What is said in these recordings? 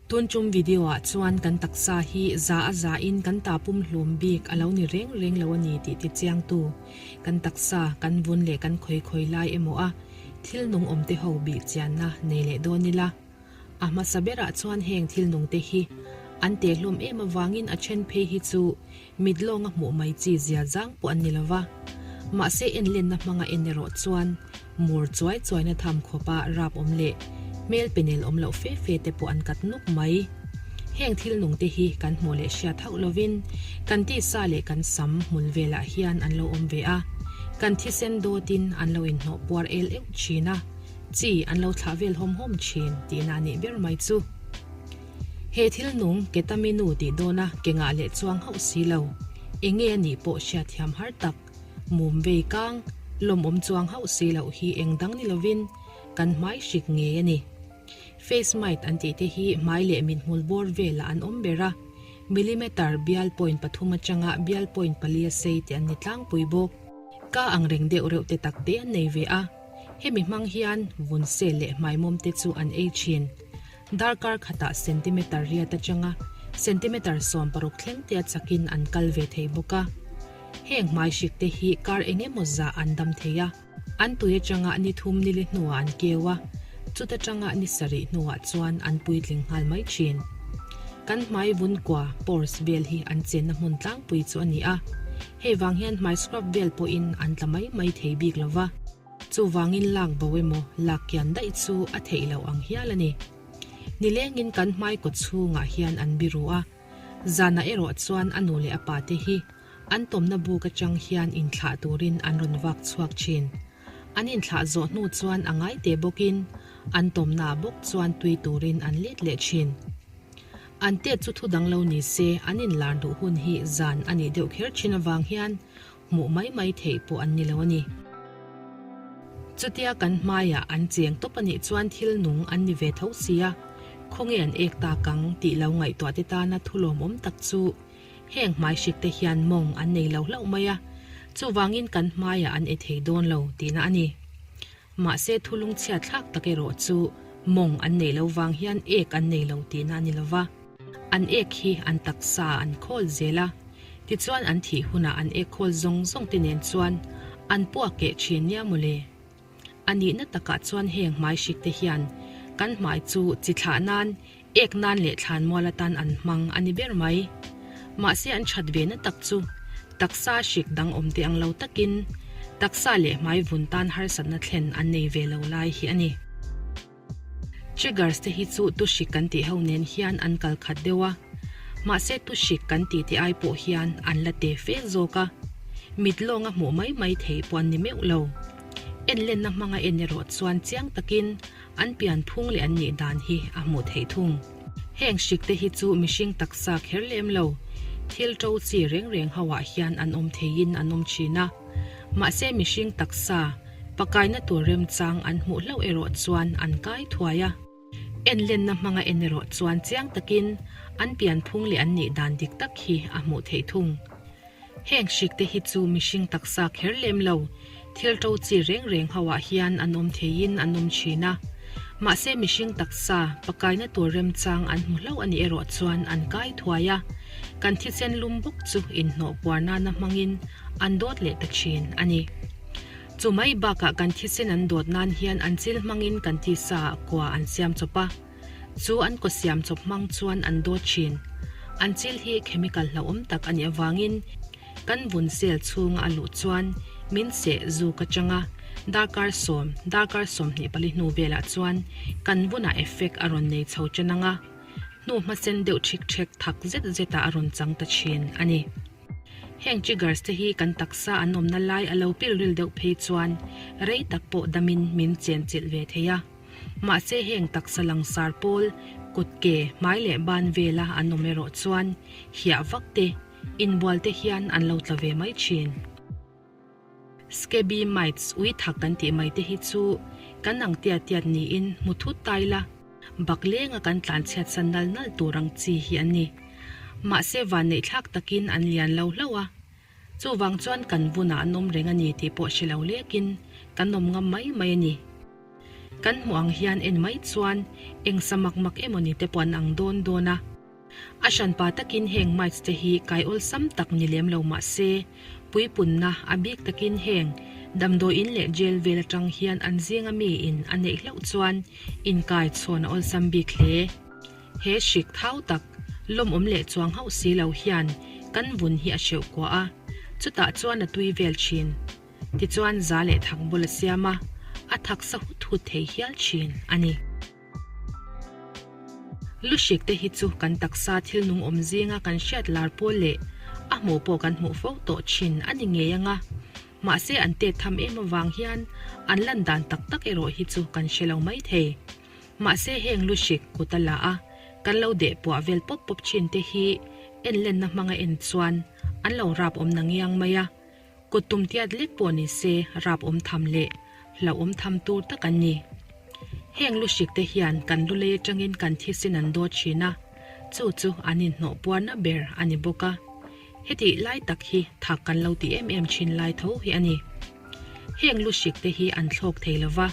Tun tum video ah chuan kan taksa hi za a za in kan ta pum hlum bik a lo ni reng reng lo a ni tih ti chiang tu kan taksa kan vun leh kan khawi khawi lai emaw a thil nung awm te ho bih chianna nei leh dawn ila. A hmasa berah chuan heng thil nung te hi an teh hlawm em avangin a then phei hi chu mit lawnga hmuh mai chi zia zang pawh an ni lo va. Mahse enlenna hmanga en erawh chuan mur chuai chuaina tham khawpa rap awm leh hmel penel awm loh fe fe te pawh an kat nuk mai. Heng thil nung te hi kan hmuh leh hriat hauh lovin kan tisa leh kan sam hmul velah hian an lo awm ve a, kan thisen dawtin an lo inhnawh puar el euh thin a. Chi an lo thlah vel hawm hawm thin tihna a nih ber mai chu. He thil nung ketaminu tih dawna ke ngah leh chuang hauh si lo, enge a nih pawh hriatthiam har tak, mum vei kang, lawmawm chuang hauh si loh hi eng dang ni lovin kan hmai hrik ngei a ni. Face mite an tih te hi hmai leh mithmul bawr velah an awm ber a, millimeter bial point pathum atanga bial point pali a sei te an ni tlangpui bawk. Ka ang reng deuh reuh te tak te an nei ve a. Hemi hmang hian vun sel leh hmaimawm te chu an ei thin. Darkar khatah centimeter riat atanga centimeter 16 thleng te a chakin an kal ve thei bawk a. Heng hmai hrik te hi kar eng emaw zah an dam thei a. An tui atanga ni thum nili hnuah an keu a, chuta tanga ni sarih hnuah chuan an puitling nghal mai thin. Kan hmai vun kua, pores, vel hi an chenna hmun tlangpui chu a ni a. Hei vang hian hmai scrub vel pawhin an tla mai mai thei bik lo va, chuvangin lak bo emaw lak kian daih chu a theih loh ang hial a ni. Nilengin kan hmai kaw chhungah hian an biru a, zanah erawh chuan a nu leh a pate hi an tawmna buk atang hian inthlah turin an rawn vak chhuak thin. An inthlah zawh hnu chuan a ngai te bawkin an tawmna bawk chuan tui turin an let leh thin. An tet chu thu dang lo ni se, an inlar duh hun hi zan a nih deuh kher thin avang hian hmuh mai mai theih pawh an ni lo a ni. Chutia kan hmaiah an cheng tawp a nih chuan thil nung an ni ve tho sia, khawnge an ek tak ang tih lo ngaihtuah te tana thu lawmawm tak chu heng hmai hrik te hian mawng an nei lo hlauh mai a, chuvangin kan hmaiah an e thei dawn lo tihna a ni. Mahse thu lungchhiat thlak tak erawh chu mawng an neih loh vang hian ek an nei lo tihna a ni lova. An ek hi an taksa an khawl zel a, tichuan an thih hunah an ek khawl zawng zawng te nen chuan an puak keh thin nia mawle. A nihna takah chuan heng hmai hrik te hian kan hmai chu chi thlah nan Ek nan leh thlan mual atan an hmang a ni ber mai. Mahse an that ve na tak chu taksa hrik dang awm te ang lo takin taksa leh hmai vun tan harsatna thlen an nei ve lo lai hi a ni. Triggers te hi chu tu hrik kan tih ho nen hian an kal khat deuh a, mahse tu hrik kan tih te ai pawh hian an la te fe zawk a, mit lawnga hmuh mai mai theih pawh an ni meuh lo. Enlenna hmanga en erawh chuan chiang takin An pian phung leh an nih dan hi a hmuh theih thung. Heng hrik te hi chu mihring taksa kher lem lo, thil to chi reng reng ho ah hian an awm theiin an awm thin a. Mahse mihring taksa pakaina tur remchang an hmuh hlauh erawh chuan an kai thuai a. Enlenna hmanga en erawh chuan chiang takin an pian phung leh an nih dan dik tak hi a hmuh theih thung. Heng hrik te hi chu mihring taksa kher lem lo, thil to chi reng reng ho ah hian an awm theiin an awm thin a. Mahse mihring taksa pakaina tur remchang an hmu hlauh a nih erawh chuan an kai thuai a, kan thisen lum bawk chu inhnawh puar nana hmangin an dawt leh ta thin a ni. Chu mai bakah kan thisen an dawt nan hian an chil hmangin kan tisa ah kua an siam chawp a. Chu an kaw siam chawp hmang chuan an dawt thin. An chil hi chemical hlauhawm tak a nih avangin kan vun cell chhunga a luh chuan min seh zuk atanga darkar sawm, darkar 24 hnu velah chuan kan vunah effect a rawn nei chho tan anga hnu hmasen deuh thik thek thak zet zetah a rawn chang ta thin a ni. Heng triggers te hi kan taksa an awmna lai a lo pilril deuh phei chuan rei tak pawh damin min chenchilh ve thei a. Mahse heng taksa langsar pawl, kut ke, hmai leh ban vela an awm erawh chuan hiah vak te, inbual te hian an lo tla ve mai thin. Scabby mites ui thak kan tih mai te hi chu kan ang tiat tiat niin hmu thut tai la, bak lenga kan tlan chhiat san nal nal tur ang chi hi an ni. Mahse vanneih thlak takin an lian lo hlauh a. Chuvang chuan kan vunah an awm reng a ni tih pawh hre lo lekin kan awm ngam mai mai a ni. Kan hmuh ang hian en mai chuan eng sa mak mak emaw ni te pawh an ang dawn dawn a. A hranpa takin heng mites te hi kai awlsam tak ni lem lo mah se, puipunna a bik takin heng damdawiin leh jail vel atang hian an zinga miin a neih hlauh chuan inkai chhawn a awlsam bik hle. He hrik thau tak, lawmawm leh chuang hauh si lo hian kan vun hi a hreuh kuah a, chutah chuan a tui vel thin. Tichuan za leh thak bul a siam a, a thak sa hut hut thei hial thin a ni. Lu hrik te hi chu kan taksa thil nung awm zinga kan hriat lar pawl leh a hmuh pawh kan hmuh fo tawh thin a ni ngei ang a, mahse an tet tham em avang hian an lan dan tak tak erawh hi chu kan hre lo mai thei. Mahse heng lu hrik kut a la a, kan lo deh puah vel pawp pawp thin te hi enlenna hmanga en chuan an lo rap awm na ngiang mai a, Kut tum tiat lek pawh ni se rap awm tham leh hlauhawm tham tur tak an ni. Heng lu hrik te hian kan lu lei atangin kan thisen an dawt thin a, chu chu an inhnawh puarna ber a ni bawk a. Hetih lai tak hi thak kan lo ti em em thin lai tho hi a ni. Heng lu hrik te hi an thlawk thei lo va,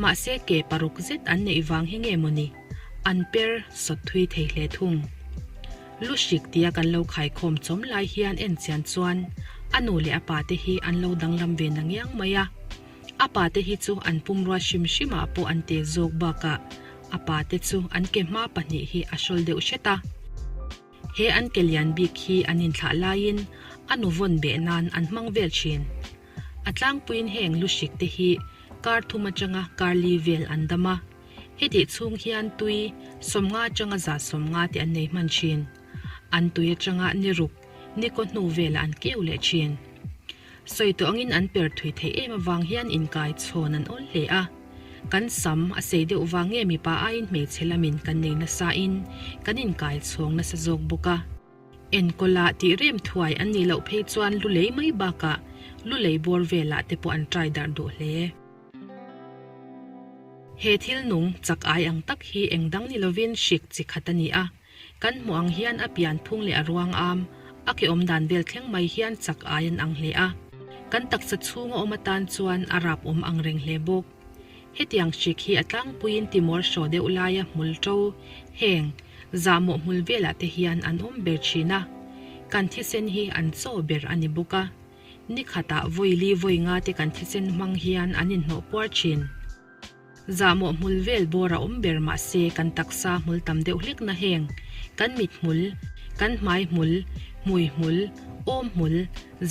mahse ke paruk zet an neih vang hi nge mawni an per sawt thui thei hle thung. Lu hrik tia kan lo khaikhawm chawm lai hian en chian chuan a nu leh a pa te hi an lo danglam ve na ngiang mai a. A pa te hi chu an pumrua hrim hrimah pawh an te zawk bakah a pa te chu an ke hma pahnih hi a hrawl deuh hret a. He an ke lian bik hi an inthlah laiin a nu vawn beh nan an hmang vel thin. A tlangpuiin heng lu hrik te hi kar thum atanga kar li vel an dam a. Hetih chhung hian tui 50 atanga 150 te an nei hman thin. An tui atanga ni ruk, ni kaw hnu velah an keu leh thin. Sawi tawh angin an per thui theih em avang hian inkai chhawn an awl hle a. Kan sam a sei deuh vang nge mipa aiin hmeichhe lamin kan nei nasa in kan inkai chhawng nasa zawk bawk a. Enkawla tih rem thuai an nih loh phei chuan lu lei mai bakah lu lei bawr velah te pawh an try darh duh hle. He thil nung chak ai ang tak hi eng dang ni lovin hrik chi khat a ni a. Kan hmuh ang hian a pian phung leh a ruang am, a ke awm dan vel thleng mai hian chak ai an ang hle a. Kan taksa chhunga awm atan chuan a rap awm ang reng hle bawk. Hetiang hrik hi a tlangpuiin timawr hraw deuh laia hmul ṭo, heng, zahmawh hmul velah te hian an awm ber ṭhin a. Kan thisen hi an chaw ber a ni bawk a. Ni khatah vawi li vawi nga te kan thisen hmang hian an inhnawh puar ṭhin. Zahmawh hmul vel bawr a awm ber mahse kan taksa hmul tam deuh hlek na heng, kan mit hmul, kan hmai hmul, hmui hmul, awm hmul,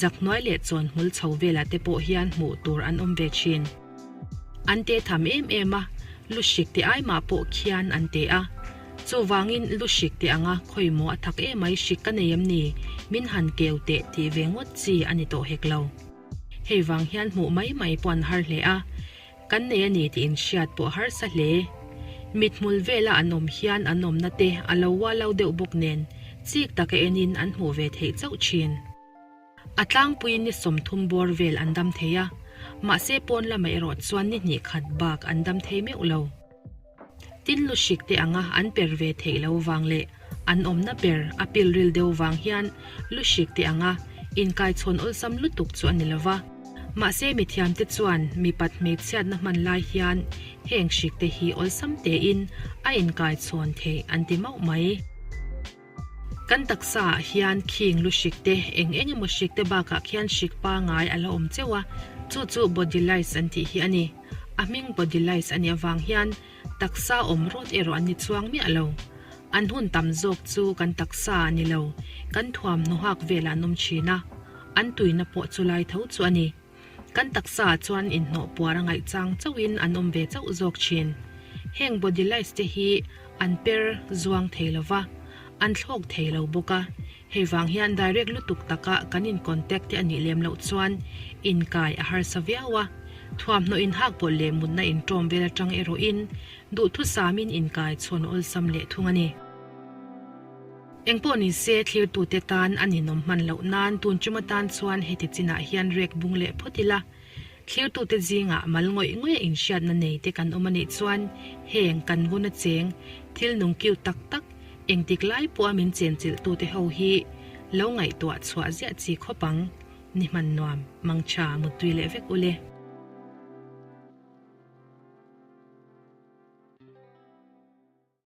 zak hnuai leh chawn hmul chho velah te pawh hian hmuh tur an awm ve thin. An te tham em em a, lu hrik te ai mah pawh khian an te a. Chuvangin lu hrik te anga khawi maw a thak emai hrik ka nei em ni, min han keu teh tih ve ngawt chi a ni tawh hek lo. Hei vang hian hmuh mai mai pawh an har hle a. Kan nei a ni tih inhriat pawh harsa hle. Mithmul vela an awm hian an awmna te a lo ualau deuh bawk nen chik taka enin an hmuh ve theih chauh thin. A tlangpuiin ni 30 bawr vel an dam thei a, mahse pawn lamah erawh chuan ni hnih khat bak an dam thei meuh lo. Tin lu hrik te anga an per ve theih lo vang leh an awmna per a pil ril deuh vang hian lu hrik te anga inkaichhawn awlsam lutuk chu a ni lo va. Mahse mithiamte chuan mipat hmeichhiatna hman lai hian heng hrik te hi awlsam tein a inkaichhawn theih an ti mauh mai. Kan taksa ah hian khing lu hrik te, eng eng emaw hrik te bakah khian hrik pangai a la awm cheuh a, chu chu body lice an tih hi a ni. A hming body lice a nih avang hian taksa awm rawt erawh an ni chuang miah lo. An hun tam zawk chu kan taksa ah ni lo, kan thuamhnaw hak velah an awm thin a, an tuina pawh chu lai tho chu a ni. Kan taksa ah chuan inhnawh puar a ngaih chang chauhin an awm ve chauh zawk thin. Heng body lice te hi an per zuang thei lo va, an thlawk thei lo bawk a. Hei vang hian direct lutuk taka kan in contact te a nih lem loh chuan inkai a harsa viau a. Thuamhnaw inhak pawlh leh mutna inṭawm vel aṭang erawhin duhthusamin inkai chhawn awlsam leh thung a ni. Engpawh ni se, thlirtute tan a ninawm hman loh nan tun tum atan chuan heti chinah hian rek bung leh phawt ila. Thlirtute zingah mal ngawih ngawih a inhriatna nei te kan awm a nih chuan heng kan vun a cheng thil nung kiu tak tak engtik lai pawha min chenchilhtute ho hi lo ngaihtuah chhuah ziah chi khawp ang. Ni hman nuam, mangtha muttui leh vek ule.